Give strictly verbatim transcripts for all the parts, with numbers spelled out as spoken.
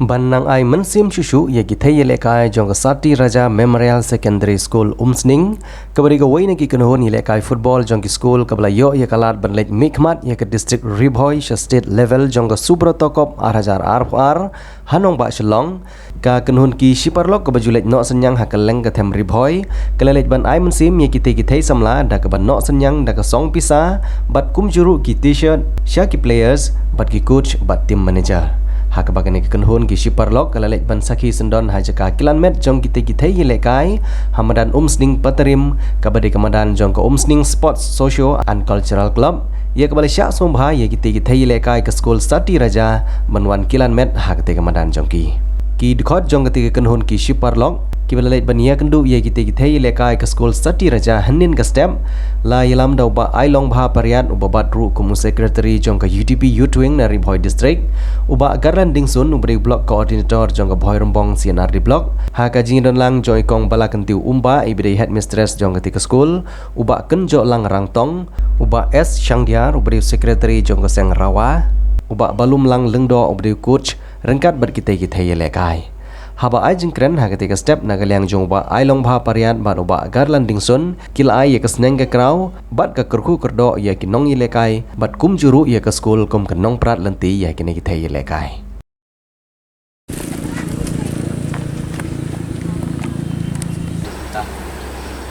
Ban nang ai mynsiem shuh shuh ïa ki thei ïalehkai jong ka Sati Raja Memorial Secondary School Umsning, kaba dei kawei na ki kynhun ïalehkai football jong ki skul kaba la ïoh ïa ka lad ban leit mihkhmat ïa ka district Ri Bhoi sha state level jong ka Subroto Cup ar hajar arphew ar ha nongbah Shillong. Ka kynhun ki shiparalok kaba ju leit noh synñiang ha kylleng ka them Ri Bhoi ka la leit ban ai mynsiem ïa kitei ki thei samla da kaba noh synñiang da ka song pisa bad kumjuh ruh ki t-shirt sha ki players bad ki coach bad team manager. Ha kaba kane ka kynhun ki shiparalok ka la leit ban sakhi syndon ha jaka kilan met jong kitei ki thei ïalehkai ha madan Umsning Patarim, kaba dei ka madan jong ka Umsning Sports Socio and Cultural Club, ïa kaba la shah sngewbha ïa kitei ki thei ïalehkai ka skul Sati Raja ban wan kilan met ha katei ka madan jong ki. Ki dkhot jong katei ka kynhun ki shiparalok kiba la leit ban ïakynduh ïa kitei ki thei ïalehkai ka skul Sati Raja hynnin ka step la ïalam da u Bah Ailongbha Pariat, uba bat ruh kum u secretary jong ka U D P Youth Wing na Ri Bhoi District, u Bah Garland Dingsun, uba dei u block coordinator jong ka Bhoirymbong C and R D Block, ha ka jingdon lang jong i Kong Balakyntiew Umbah, iba dei headmistress jong katei ka skul, u Bah Kynjohlang Rangtong, u Bah S Shangdiar, uba dei u secretary jong ka seng Rawa, u Bah Balumlang Lyngdoh, uba dei u coach, ryngkat bad kitei ki thei ïalehkai. Haba ai jingkren ha katei ka step na ka liang jong u Bah Ailongbha Pariat bad u Bah Garland Dingsun, ki la ai ïa ka sneng ka kraw bad ka kyrkhu kyrdoh ïa ki nongïalehkai bad kumjuh ruh ïa ka skul kum ka nongprat lynti ïa kine ki thei ïalehkai.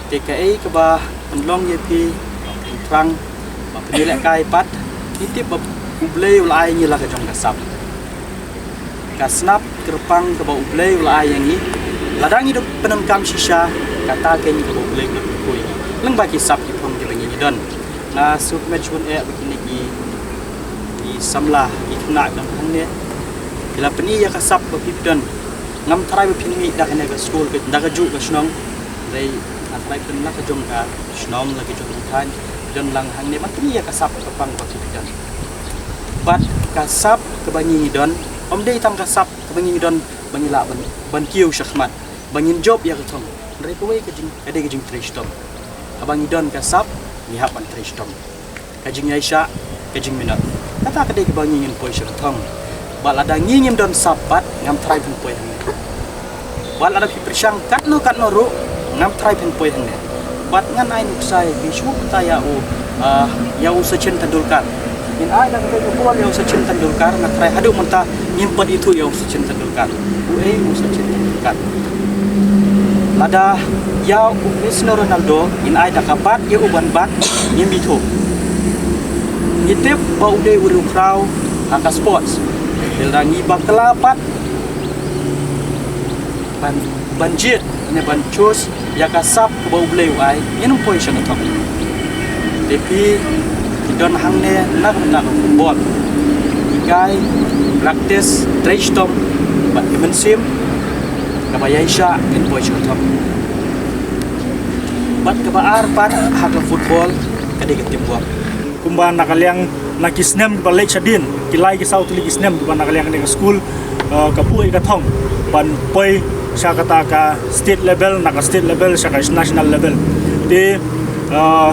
Te kaei kaba pynlong ïa phi, pyntrang, ba pynïalehkai pat, ngi tip ba U Blei u la ai ngi la ka jong ka sap. Ka snap kyrpang kaba U Blei u la ai ïa ngi, lada ngi da pyndonkam shisha, kata keiñ kaba U Blei u la pynpoi. Lyngba ki sap ki phong kiba ngi don. Nga sngewkmen shibun eh ba kine ki, ki samla, ki khynnah ba don hangne, ki la pyni ïa ka sap ba phi don. Ngam tharai ba phin mih da kane ka skul, da kajuh ka shnong. Hynrei ngam tharai phin la ka jong ka shnong, la ka jong ka thaiñ, don lang hangne ban pyni ïa ka sap kyrpang ba phi don. Bad ka sap kaba ngi ngi don, ym dei tang ka sap kaba ngi ngi don ba ngi lah ban, ban kiew shakhmat, ba ngin jop ïa ka thong. Hynrei kawei ka jing, ka dei ka jingtrei shitom. Haba ngi don ka sap, ngi hap ban trei shitom. Ka jingïaishah, ka jingminot. Kata ka dei kaba ngi ngin poi sha ka thong. Bad lada ngi ngim don sap pat, ngam tharai phin poi hangne. Bad lada phi pyrshang katno katno ruh, ngam tharai phin poi hangne. Bad ngan ai nuksa ïa phi, shu kumta ïa u, ah, ïa u Sachin Tendulkar. Ngin ai da kata ka bol ïa u Sachin Tendulkar, nga tharai haduh mynta ngim pat ithuh ïa u Sachin Tendulkar. Uei u Sachin Tendulkar? Lada ïa u Cristiano Ronaldo ngin ai da ka bat ïa u ban bat, ngim ithuh. Ngi tip ba u dei u riewkhraw ha ka sports. Te lada ngi bakla pat ban, ban jied ne ban choose ïa ka sap kaba U Blei u ai, ngin ym poi sha ka thong. Te phi, phi don hangne na ka bynta ka football. Hikai, practice, trei shitom bad ki mynsiem kaba ïaishah, phin poi sha ka thong. Bad kaba ar pat ha ka football ka dei ka teamwork. Kumba na ka liang na ki snem kiba leit shadien, ki lai ki saw tylli ki snem kiba na ka liang kane ka skul, eh, ka buh ïa ka thong ban poi sha kata ka state level, na ka state level sha ka national level. Te, eh,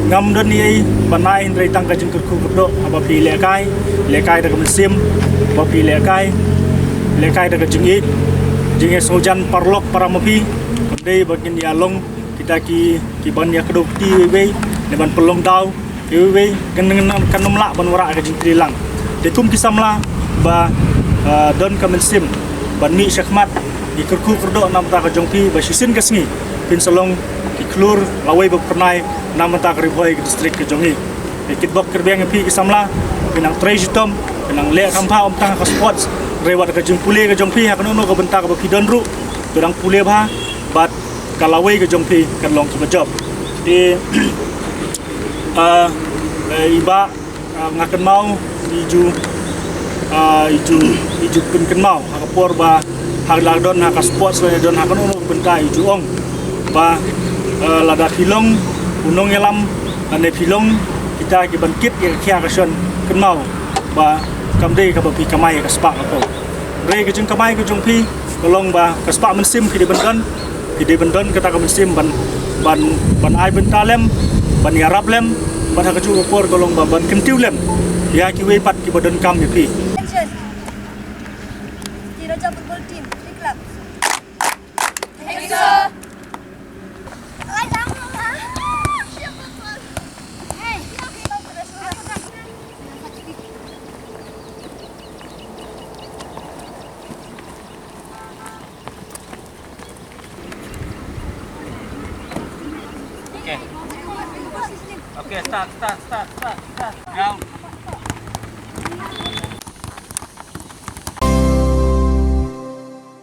ngam don ei ban ai hynrei tang ka jingkyrkhu kyrdoh haba phi lehkai, lehkai da ka mynsiem, ba phi lehkai, lehkai da ka jingïeit, jingïasngewjan paralok para ma phi, kam dei ba kin ïa long kita ki, ki ban ïa kdew kti iwei iwei, ne ban pynlong daw iwei iwei, kan, kan, kan ym lah ban wanrah ka jingkylli lang. Te kum ki samla ba, ah, don ka mynsiem ban mih shakhmat, ngi kyrkhu kyrdoh na ka bynta ka jong phi ba shisien ka sngi phin sa long ki khlur lawei ba phyrnai na ka bynta ka Ri Bhoi ka district ka jong ngi. Te kitbok kitrwiang ïa phi ki samla, phin nang trei shitom, phin nang leh kham bha ym tang ha ka sports, hynrei wat ka jingpule ka jong phi ha kano kano ka bynta kaba phi don ruh, phin nang pule bha, bad ka lawei ka jong phi kan long kaba jop. Te, ah, eh, i Bah, ah, nga kynmaw i ju, ah, i ju, i ju pynkynmaw ha ka por ba ha la don ha ka sports, la don ha kano kano ka bynta, i ju ong ba, eh, lada phi long u nongïalam, lane phi long kita ki ban kit ïa ka khia ka shon, kynmaw ba kam dei kaba phi kamai ïa ka spah ka kol. Hynrei ka jingkamai ka jong phi ka long ba ka spah mynsiem phi dei ban don, phi dei ban don kata ka mynsiem ban, ban, ban ai bynta lem, ban ïarap lem, bad ha kajuh ka por ka long ba ban kyntiew lem ïa kiwei pat kiba donkam ïa phi. Okay. Okay, start, start, start, start, start. Down.